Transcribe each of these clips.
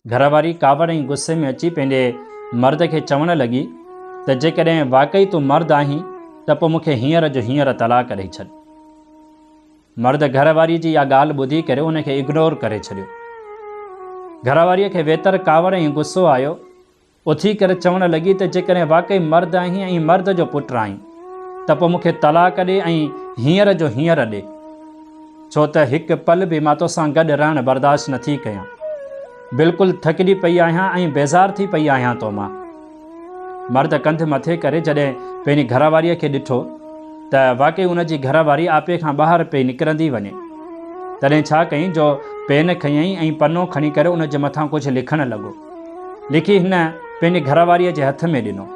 گهر واري ڪاوڙ ۽ غصي ۾ اچي پنهنجي مرد کي چوڻ لڳي ته جيڪڏهن واقعي تون مرد آهين ته پوء مون کي هينئر جو هينئر طلاق ڏئي ڇڏ. مرد گهر واري جي اها ڳالهه ٻڌي ڪري ان کي اگنور ڪري ڇڏيو. گهر واريء کي ويتر ڪاوڙ ۽ غصو آيو. اٿي ڪري چوڻ لڳي ته جيڪڏهن واقعي مرد آهين ۽ مرد جو پٽ آهين ته پوء مون کي طلاق ڏي ۽ هينئر جو هينئر ڏي. ڇو ته هڪ پل به مان توسان گڏ رهڻ برداشت نٿي ڪيان. بلڪل ٿڪجي پئي آهيان ۽ بيزار ٿي پئي آهيان تو مان. مرد ڪنڌ مٿي ڪري جڏهن پنهنجي گهر واريء کي ڏٺو ته واقعي ان جي گهر واري آپي کان ٻاهر پئي نڪرندي وڃي. تڏهن ڇا ڪيائين جو پين کنيائين ۽ پنو کڻي ڪري ان جي مٿان ڪجهه لکڻ لڳو. لکي هن پنهنجي گهر واريء جي هٿ ۾ ڏنو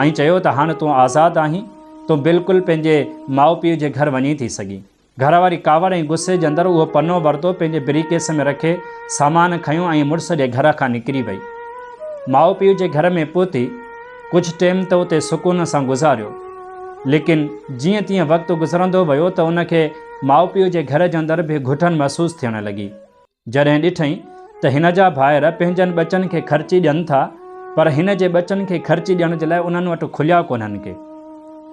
۽ چيو ته هاڻ تون آزاد آهين، تون بلڪل پنهنجي ماء پيء جي گهر وڃي ٿي سگهين. گهر واري ڪاوڙ ۽ غصي جي اندر اهو پنو ورتو، پنهنجي بري ڪيس ۾ رکي سامان کنيو ۽ مڙس جي گهر کان نڪري وئي. ماء پيء جي گهر ۾ پهتي، ڪجهه ٽيم ته اتي سڪون سان گذاريو. ليڪن جيئن تيئن وقت گذرندو ويو ته ان کي ماء پيء جي گهر جي اندر به گهٽن محسوس ٿيڻ لڳي. جڏهن ڏٺائين ته هن جا ڀائر پنهنجن ٻچن کي خرچي ڏين ٿا، پر هن جي ٻچن کي خرچي ڏيڻ جي لاء انهن وٽ کليا ڪونهن ڪي.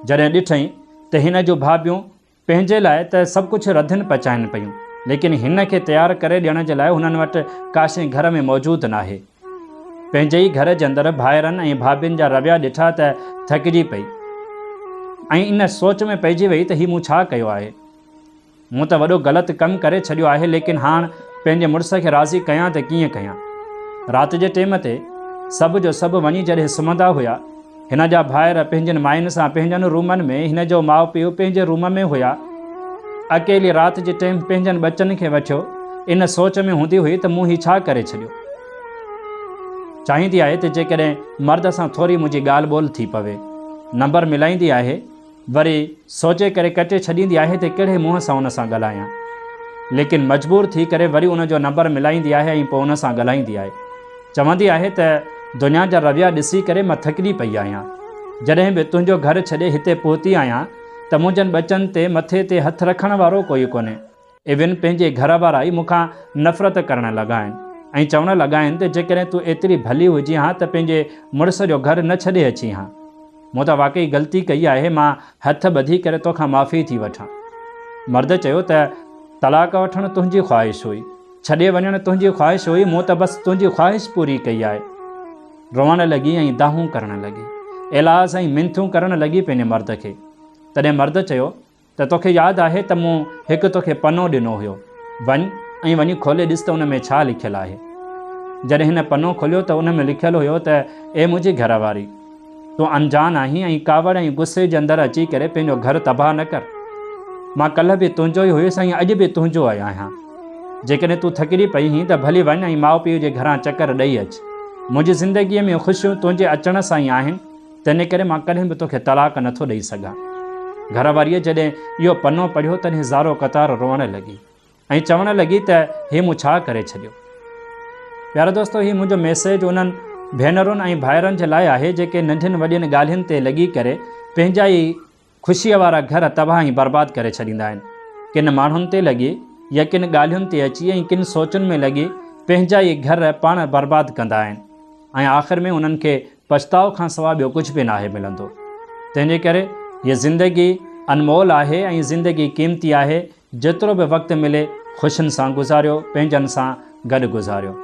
جڏهن ڏٺائين ته هن جون ڀاڀيون پنهنجي لاء ته سڀ ڪجهه رڌن پچائن پيون، ليڪن هن کي تيار ڪري ڏيڻ جي لاء هنن وٽ ڪا شيء گهر ۾ موجود ناهي. پنهنجي ئي گهر جي اندر ڀائرن ۽ ڀاڀين جا رويا ڏٺا ته ٿڪجي پئي ۽ ان سوچ ۾ پئجي وئي ته هي مون ڇا ڪيو آهي؟ مون ته وڏو غلط ڪم ڪري ڇڏيو آهي ليڪن هاڻ پنهنجي مڙس کي راضي ڪيان ته ڪيئن ڪيان؟ رات جي ٽيم تي سڀ جو سڀ وڃي جڏهن سمهندا هيا، هن جا ڀائر پنهنجين ماين سان پنهنجن رومن ۾، هن جو ماء پيء پنهنجي روم ۾ هيا. اڪيلي رات جي ٽيم پنهنجن ٻچن کي وٺيو ان سوچ ۾ هوندي هئي ته مون هي ڇا ڪري ڇڏيو؟ چاهيندي آهي ته جيڪڏهن مرد سان ٿوري منهنجي ڳالهه ٻولهه ٿي پوي. نمبر ملائيندي آهي. وري سوچي ڪري ڪٽي ڇڏيندي آهي ته ڪهڙي منهن سان ان سان ڳالهايان. ليڪن مجبور ٿي ڪري وري ان جو نمبر ملائيندي آهي ۽ پوء ان سان ڳالهائيندي آهي. چوندي آهي ته دنيا جا رويا ڏسي ڪري مان ٿڪجي پئي آهيان. جڏهن به تنهنجو گهر ڇڏي هتي پهتي آهيان ته منهنجن ٻچن تي مٿي تي هٿ رکڻ وارو ڪوئي ڪونهي. ايون پنهنجي گهر وارا ئي مون کان نفرت ڪرڻ لڳا آهن ۽ چوڻ لڳا آهن ته جيڪڏهن تون ايتري ڀلي هجين ها ته پنهنجي مڙس جو گهر نه ڇڏي اچين ها. مون ته واقعي غلطي ڪئي آهي، مان هٿ ٻڌي ڪري توکان معافي ٿي وٺان. مرد چيو ته طلاق وٺڻ تنهنجي خواهش هئي، ڇڏي وڃڻ تنهنجي خواهش هئي، مون ته بس تنهنجي خواهش پوري ڪئي آهي. روئڻ لڳي ۽ دانهون ڪرڻ لڳي. ايلاز ۽ منٿون ڪرڻ لڳي پنهنجي مرد کي. تڏهن مرد چيو ته توکي ياد آهي ته مون هڪ توکي پنو ڏنو هيو. وڃ ۽ وڃي کولي ڏس ته ان ۾ ڇا لکيل آهي. جڏهن هن پنو کوليو ته ان ۾ لکيل هيو ته اي منهنجي گهر واري! تون انجان آهين ۽ ڪاوڙ ۽ غصي جي اندر اچي ڪري پنهنجو گهر تباهه نه ڪر. مان ڪلهه به تنهنجو ئي هيس ۽ اڄ به تنهنجو ئي آهيان. جيڪڏهن تون ٿڪجي پئي هين ته ڀلي وڃ ۽ ماء پيء جي گهران چڪر ڏئي اچ. منهنجي زندگيء ۾ خوشيون تنهنجي اچڻ سان ئي آهن. تنهن ڪري مان ڪڏهن به توکي طلاق نٿو ڏئي سگهان. گهر واريء جڏهن اهو پنو پڙهيو تڏهن زارو قطار روئڻ لڳي ۽ چوڻ لڳي ته هي مون ڇا ڪري ڇڏيو. پيارا دوستو هي منهنجو ميسيج انهن ڀينرن ۽ ڀائرن جي لاء آهي جيڪي ننڍين وڏين ڳالهين تي لڳي ڪري پنهنجا ئي خوشيء وارا گهر تباهه ۽ برباد ڪري ڇڏيندا آهن. ڪن ماڻهن تي لڳي يا ڪن ڳالهين تي اچي ۽ ڪن سوچن ۾ لڳي پنهنجا ئي گهر پاڻ برباد ڪندا آهن ۽ آخر ۾ انهن کي پڇتاء کان سوا ٻيو ڪجهه به ناهي ملندو. تنهن جي ڪري هيء زندگي انمول آهي ۽ زندگي قيمتي آهي، جيترو به وقت ملي خوشين سان گذاريو، پنهنجن سان گڏ گذاريو.